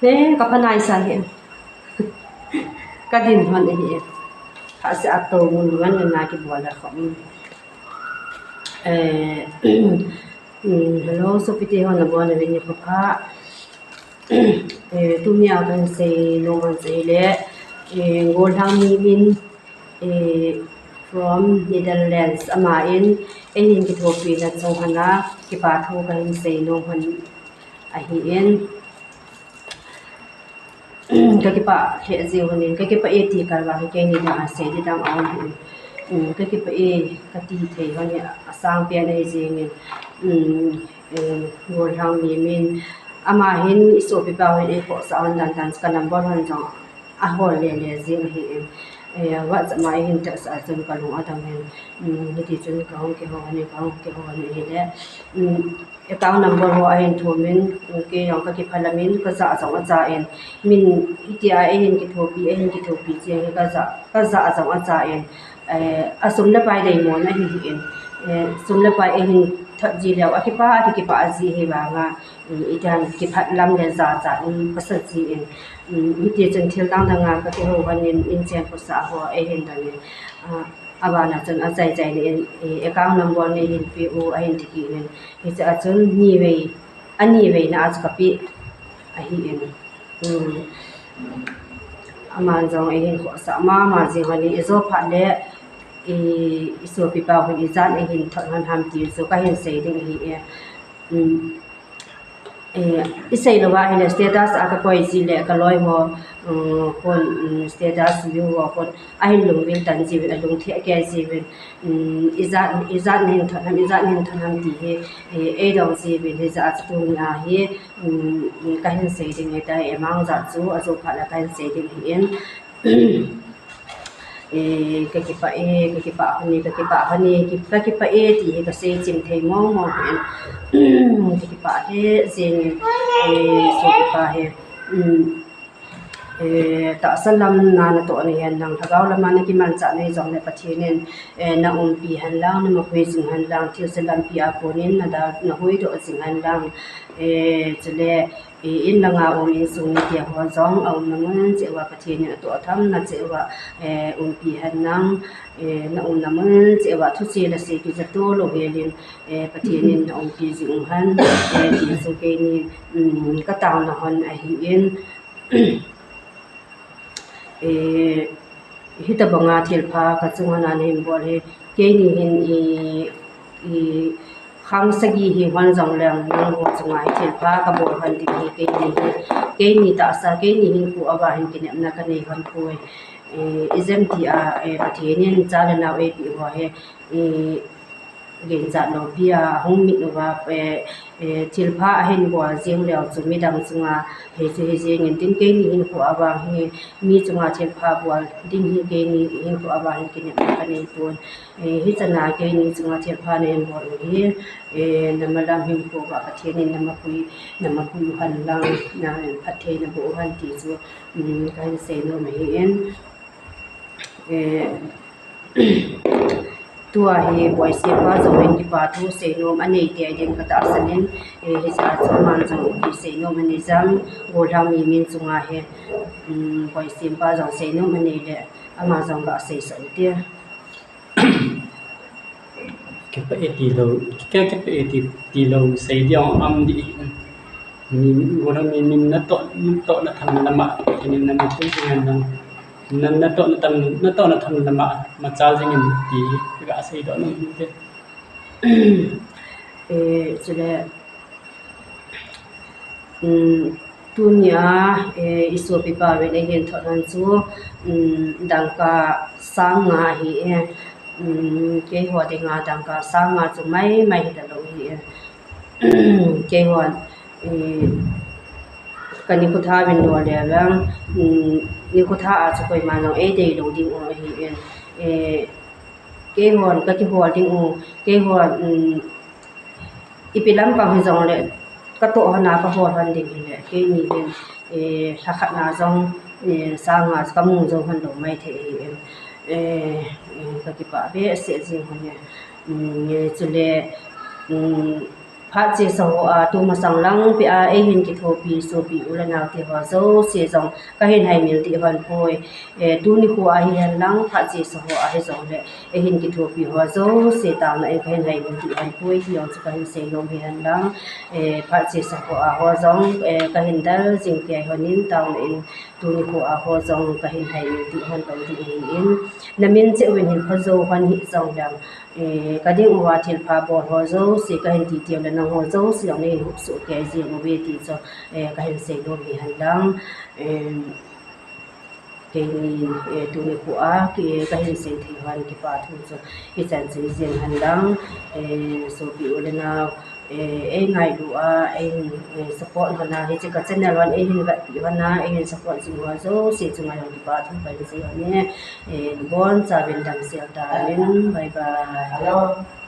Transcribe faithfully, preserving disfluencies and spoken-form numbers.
Pe, ka phanai sa hi. Ka din hon hi. Ka se a to mun ngan na ki bol da khom. Eh, mm, hello, so pite hon na bon ni ko pa. Eh, tunia kan sei nom hon sei le. Eh, Golhang Mimin, eh, from Netherlands. Ama in, eh, hin kithopina chunga kipa thu kan sei nom hon ahi in. Ka kipah lheh jeng hon in, ka kipah e ti kal vang hi keini dang a sei di dang a um hi. Um, ka kipah e ka ti thei hon hi a sang pen ahi jeng in. Um, eh, Golhang Mimin, ama hin i sopipa hon ei khohsah hon dan dan ka number hon jong a hol le le jeng ahi in. Eh, WhatsApp ma hin text a chun ka lung a dam in. Um, hiti chun ka hung kihou hon in, ka hung kihou hon in hi le. Um, Account number ho ahin thum in, kei jong ka kiphalam in, ka jah jong acha in, min hitia eihin kithopi, eihin kithopi jeng hi ka jah, ka jah jong acha in, eh, a sum le pai deimo na hi hi in, eh, sum le pai eihin thot ji leu, a kipah, a kipah ji hi vang a, mm, itian kiphalam le jachat in ka sa ji in, mm, hiti chun thil dang dang a ka kihou hon in, in chen khosa ho eihin dong in, ah, Abana chun achai chai le in, eh, account number nei hin pe u ahin ti kit in. Hiche a chun ni vei, ani vei na a chu ka pe ahi in. Um, aman jong eihin khohsah mama jing hon in, i jo phat le, i, i sopipa hon ijat eihin thot hon ham ti chu ka hin sei ding ahi e. Um, Eh, i sei lou va ahile status a ka koi ji le ka loi ho, um, hon, um, status view ho hon ahin lungvil tan ji uvin, alung theh kei ji uvin, um, ijat, ijat nahin thot ham, ijat nahin thot ham ti hi, eh, ei dong ji uvin, hijeh a chu tunia hi, um, ka hin sei ding ahitai, eh, mang jat chu ajo phat le ka hin sei ding ahi in. Eh, ka kipah e, ka kipah hon e, ka kipah hon e, ki-, ka kipah e ti hi ka sei chim thei mong mong hi in. Ka kipah lheh jeng e, eh, so kipah e. Um, eh, tahsa lam na natoh na hihen lang, lhagao lam a na kimanchah na hi jong le Pathen in, eh, na umpi hen lang, na mapui jing hen lang, thilse lampi a kon in na da, na huhdoh jing hen lang, eh, chule, I, in langa um insung mite ho jong aumna mun cheh uva Pathen in atoh tham na cheh uva, eh, umpi hen lang, eh, na umna mun cheh uva thuchih lasei kija to lou hel in, eh, Pathen in na umpi jing u hen, eh, ti chu keini, um, ka taona hon ahi in. Eh, hitabanga thilpha ka chunga nahin bol hi, keini hin i, i khang sagi hi hon jong leng nangho chunga hi thilpha ka bol hon ding hi, keini hi, keini tahsa, keini hinkho a va hin kinepna ka nei hon poi. Eh, ijemtia, eh, Pathen in cha le nao eipeh ho hi, eh, Genchat loupi a hung mit uva, eh, eh, thilpha ahin bol jing leu chu midang chunga hichu hi jing in tin, keini hinkho a vang hi, mi chunga thilpha bol ding hi keini hinkho a vang hi kinepna ka nei pon. Eh, hichan a keini chunga thilpha nahin bol u hi, eh, na malam hinkho uva Pathen in na mapui, na mapui u hen lang, na phatthei na boh u hen ti chu, um, ka hin sei nom ahi in. Eh, tua hi Boisempa jong in kipa thu seinom anei tei ding ka tahsan in, eh, hijeh a chu aman jong ipi seinom anei jam, Golhang Mimin chunga hi, um, Boisempa jong seinom anei le, ama jong ga seisah u hite. Kipah e ti lou, kipah e ti, ti lou sei ding um ding. Min, Golhang Mimin natoh, natoh na tham na ma, kinin na mapui jing hen lang. Na, natoh na tham, natoh na tham na ma, machal jing in ti, ka seidoh nom inte. Eh, chule, um, tunia, eh, i sopipa uvin eihin thot hon chu, um, dangka sang nga ahi e. Um, keiho dinga dangka sang nga chu mai mai hita lou ahi e. Keihon, eh, ka nikho tha uvin lou le vang, um, nikho tha a chu koima jong eidei lou ding u ahi in, eh, keihon ka kihol ding u, keihon, um, ipi lampang hijong le, ka toh hon a ka hol hon ding hile, keini hin, eh, lhakhat na jong, eh, sang nga ka mu jong hon lou mai thei ahi in, eh, eh, ka kipah behseh jing hon e, um, eh, chule, um, Phat chesa hoa tumasang lang pia eihin kithopi sopi u le nao te ho jouse jong kahin haimil dih hon poi. Eh, tuni khoa hihen lang phat chesa hoa hijongle eihin kithopi ho jouse taona in kahin haimil dih hon poi ti jong chu kahin seinom hihen lang. Eh, phat chesa hoa ho jong, eh, kahin dal jing kei hon in taona in tuni khoa ho jong kahin haimil dih hon lou ding ahin. Namin cheh uvin hinkho jou hon hijong leng, eh, kading uva thilpha bol ho jouse kahin titi ule nangho jouse jong neihin hup soh kei jing uve ti chu, eh, kahin seinom hihen lang. Eh, keini, eh, tuni khoa, eh, kahin sei thei hon kipa thu chu hichan chu hijeng hen lang, eh, sopi u le nao, eh, eingailu a, eihin, eh, support hon a, hiche ka channel hon eihin vetpi hon a, eihin support jing ho jouse chunga jong kipa thu kahin sei hon e, eh, nabonchauvin damsel tauvin, bye bye.